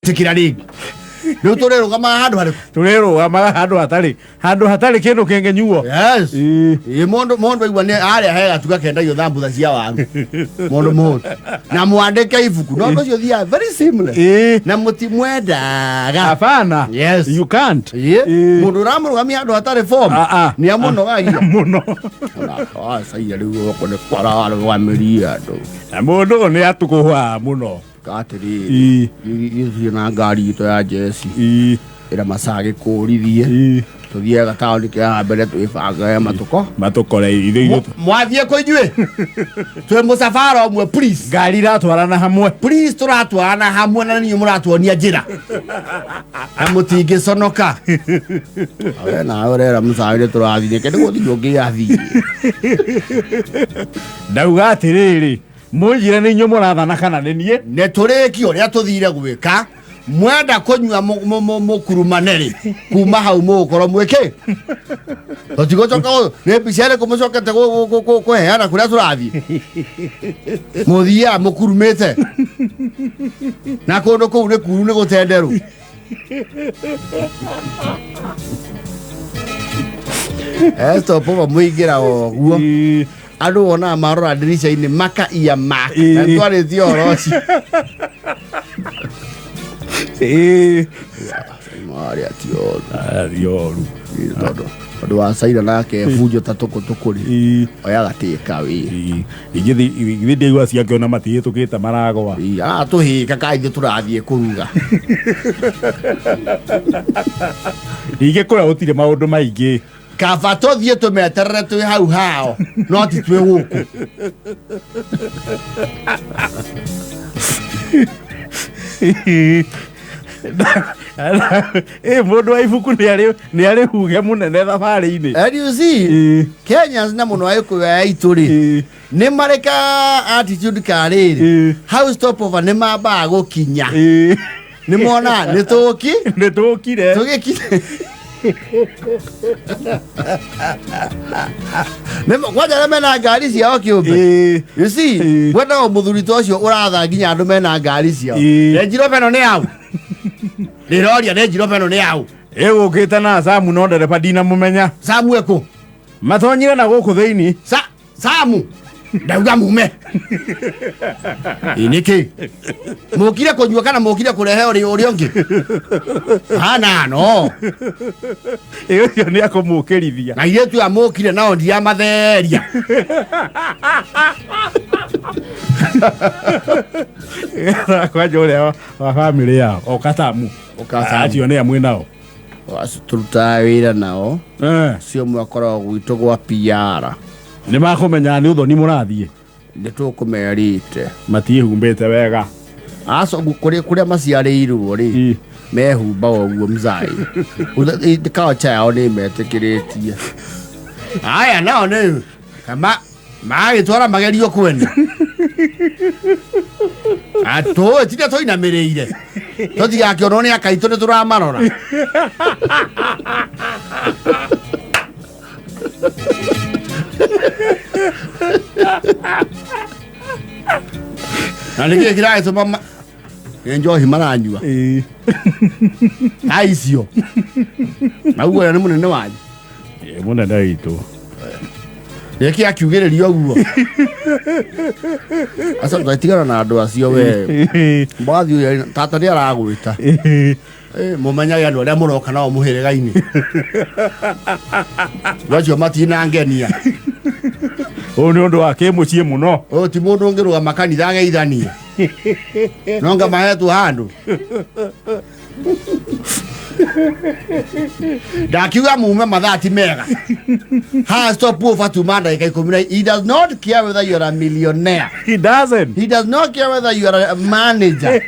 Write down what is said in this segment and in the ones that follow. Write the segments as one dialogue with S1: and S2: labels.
S1: Tikira rĩngĩ. Rĩu tũrĩrũgamaga handũ harĩkũ?
S2: Tũrĩrũgamaga handũ hatarĩ kĩndũ kĩngĩnyuo.
S1: Yes.
S2: Ĩĩ.
S1: Ĩ mũndũ aigua nĩ harĩa he gatuka kendagio thambutha cia waru. Mũndũ mũhũtu. Na mwandĩke ibuku. No ũndũ ũcio ũthiaga very seamless. Na mũtimwendaga.
S2: Hapana.
S1: Yes.
S2: You can't.
S1: Ĩ
S2: Ĩĩ.
S1: mũndũ ũramũrũgamia handũ hatarĩ form
S2: Ah, ah.
S1: nĩ amũnogagia.
S2: Mũno.
S1: Caira rĩu gũkũ nĩ kwararũgamirie andũ.
S2: Na mũndũ ũyũ nĩ atũkũhwaga mũno.
S1: Atĩrĩrĩ,
S2: Ĩĩ.
S1: ithuĩ na ngari itũ ya jeci ĩra macaa gĩkũrithie tũthiĩ gataũni kĩa mbere twĩbange matuko.
S2: Matũkore ithuĩ.
S1: Mwathiĩ kũ inyuĩ? Twĩ mũcabara ũmwe, please.
S2: Ngari iratwarana hamwe.
S1: Please, tũratwarana hamwe na niĩ mũratuonia njĩra na mũtingĩconoka. We nawe ũrera mũcaĩ nĩ tũrathiĩ nĩkĩ nĩ gũthiĩ ũngĩ athiĩ.
S2: Ndauga atĩrĩrĩ, mũnjire nĩ inyuĩ mũrathana kana nĩ niĩ?
S1: Nĩ tũrĩkie ũrĩa tũthire gwĩka. Mwenda kũnyua mũkurumane rĩ, kuma hau mũgũkorwo mwĩkĩ tũtigũcoka nĩ mbica ĩrĩkũ mũcokete kũheana kũrĩa tũrathiĩ mũthiaga mũkurumĩte na kũndũ kũu nĩ kuru nĩ gũtenderũ. Stop over mũingĩra o ũguo andũ wonaga marora ndirica-inĩ maka ia mak na twarĩtie ũhoro ũcio. Marĩa ti oru.
S2: Ti oru.
S1: Tondũ wa caira nake bunjo ta tũkũ rĩ oyaga takeaway.
S2: Ingĩthiĩ ndiaigua ciake ona matihĩtũkĩte maragwa.
S1: Aratũhĩka ka ithuĩ tũrathiĩ kũruga.
S2: Ningĩ kũrĩa gũtirĩ maũndũ maingĩ.
S1: Kaba tũthiĩ tũmeterere twĩ hau hao no ti twĩ gũkũ.
S2: Ĩ mũndũ wa ibuku nĩ arĩ huge mũnene thabarĩ-inĩ.
S1: And you see, Kenyans na mũno Agĩkũyũ aya aitũ rĩ nĩ marĩ ka attitude ka rĩrĩ hau stop over nĩ mambaga gũkinya nĩ mona nĩ tũki
S2: nĩ tũkire.
S1: Tũgĩkinya kwanja arĩa mena ngari ciao kĩũmbe, you see, wenda o mũthuri ta ũcio ũratha nginya andũ mena ngari ciao. Range Rover ĩno nĩ yau? Ndĩroria, Range Rover ĩno nĩ yau?
S2: Ĩgũkĩte na Samu no ndereba ndinamũmenya.
S1: Samu ekũ?
S2: Matonyire na gũkũ thĩinĩ.
S1: Samu ndauga mume. Ĩ nĩkĩ mũkire kũnyua kana mũkire kũrehe ũrĩa ũngĩ hana no?
S2: Ĩ ũcio nĩ akũmũkĩrithia.
S1: Na airĩtu aya mũkire nao ndiamatheria.
S2: Kwanja ũrĩa wa bamĩrĩ yao oka Samu.
S1: Oka Samu.
S2: Acio nĩ amwe nao.
S1: Acio tũrutaga wĩra nao cio ũmwe akoragwo gwitũ gwa PR.
S2: Nĩ makũmenya nĩ ũthoni mũrathiĩ.
S1: Nĩ tũkũmerĩte.
S2: Matiĩhumbĩte wega.
S1: Aco kũrĩa maciarĩirwo rĩ mehumbaga ũguo mzai. Culture yao nĩ metĩkĩrĩtie. Aya nao nĩ kama magĩtwara magerio kwene atũĩ tiria tũinamĩrĩire tũtigakĩonwo nĩ akaitũ nĩ tũramarora. Na nĩkĩ kĩragĩtũma nĩ njohi maranyua ta icio nauguo nĩ mũnene wanyu?
S2: Ĩ, mũnene witũ.
S1: Nĩkĩ akiugĩrĩria ũguo? Aca twatigana na andũ acio we. Mwathi ũyũ tata nĩ aragwĩta. Mũmenyage andũ arĩa mũroka nao mũhĩrĩga-inĩ. Andũ acio matinangenia.
S2: Ũyũ nĩ ũndũ wa kĩmũciĩ mũno.
S1: Ũyũ ti mũndũ ũngĩrũgama kanitha ageithanie. No ngamahetwo handũ. Ndakiuga mume mathaa ti mega. Ha stop over tuma ndagĩka 10 na he does not care whether you are a millionaire.
S2: He doesn't.
S1: He does not care whether you are a manager.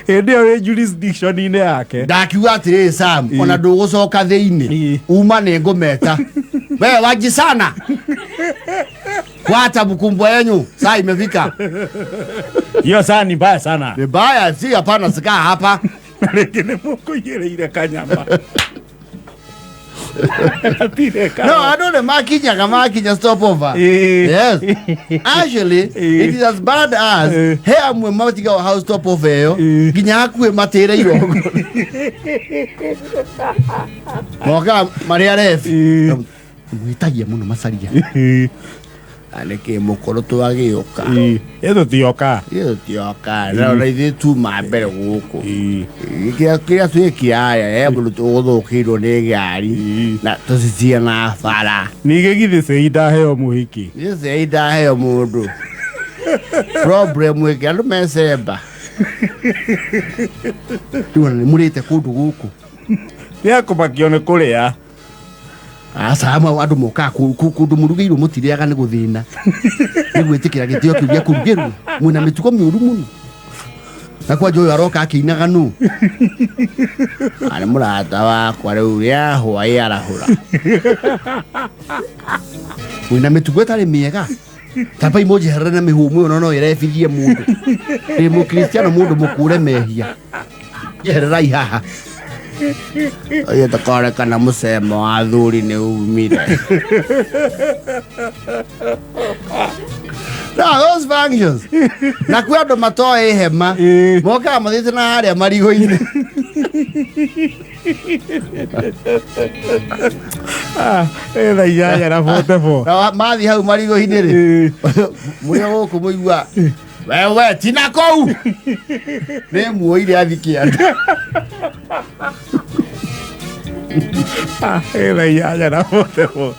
S2: Hĩndĩ ĩyo wĩ jurisdiction-inĩ yake.
S1: Ndakiuga atĩrĩrĩ, Sam, ona ndũgũcoka thĩinĩ uma nĩ ngũmeta we waji sana kwata mkumbwa yenyu saa imefika.
S2: Hiyo saa ni mbaya sana.
S1: Ni mbaya, si hapana sikaa hapa.
S2: Na rĩngĩ nĩ mũkũigĩrĩire kanyama. Gatirĩ
S1: No, andũ nĩ makinyaga makinya stopover.
S2: Ĩĩ.
S1: Yes. Actually,
S2: Ĩĩ.
S1: it is as bad as
S2: Ĩĩ.
S1: he amwe matigagwo hau stopover ĩyo
S2: Ĩĩ.
S1: nginya hakuhĩ matĩre irongo. Mokaga marĩ arebi.
S2: Ĩĩ.
S1: Mwĩtagia mũno macaria.
S2: Ĩĩ.
S1: Na nĩkĩ mũkũrũ twagĩũka.
S2: Ĩĩ. Ĩ tũtioka.
S1: Ithuĩ tũtioka. Na ona ithuĩ tuma mbere gũkũ.
S2: Ĩĩ.
S1: Kĩrĩa kĩrĩa twĩkire harĩa he mũndũ ũgũthũkĩirwo nĩ ngari
S2: Ĩĩ.
S1: na tũcicie na bara.
S2: Ningĩ githĩ cei ndaheo mũhiki.
S1: Gĩcei ndaheo mũndũ. Problem ĩngĩ andũ mecemba. Rĩu ona nĩ mũrĩte kũndũ gũkũ.
S2: Nĩ akũmakio nĩ kũrĩa.
S1: Aca amwe andũ mokaga kũndũ mũrugĩirwo mũtirĩaga nĩ gũthĩna. Nĩ gwĩtĩkĩra gĩtĩo kĩu gĩa kũrugĩrwo. Mwĩna mĩtugo mĩũru mũno. Na kwanja ũyũ aroka akĩinaga nũ. Arĩ mũrata wakwa rĩu rĩahwa ĩarahũra. Mwĩna mĩtugo ĩtarĩ mĩega. Tambai mũnjeherere na mĩhũmũ ĩyo no ĩrebithie mũndũ. Ndĩ mũkristiano mũndũ mũkũre mehia. Njehererai haha. Ũyũ tũkorekana mũcemo wa athuri nĩ umire. No, those functions. Na kwĩ andũ matoĩ hema.
S2: Ĩĩ.
S1: Mokaga mathiĩte na harĩa marigũ-inĩ.
S2: Ah, ĩ thaa 8 na 44.
S1: Na mathiĩ hau marigũ-inĩ rĩ.
S2: Ĩĩ.
S1: Mũrĩ gũkũ mũigua wewe tina kũu. Nĩ muoire athi kĩanda.
S2: Ah, ĩ thaa 8 na 44.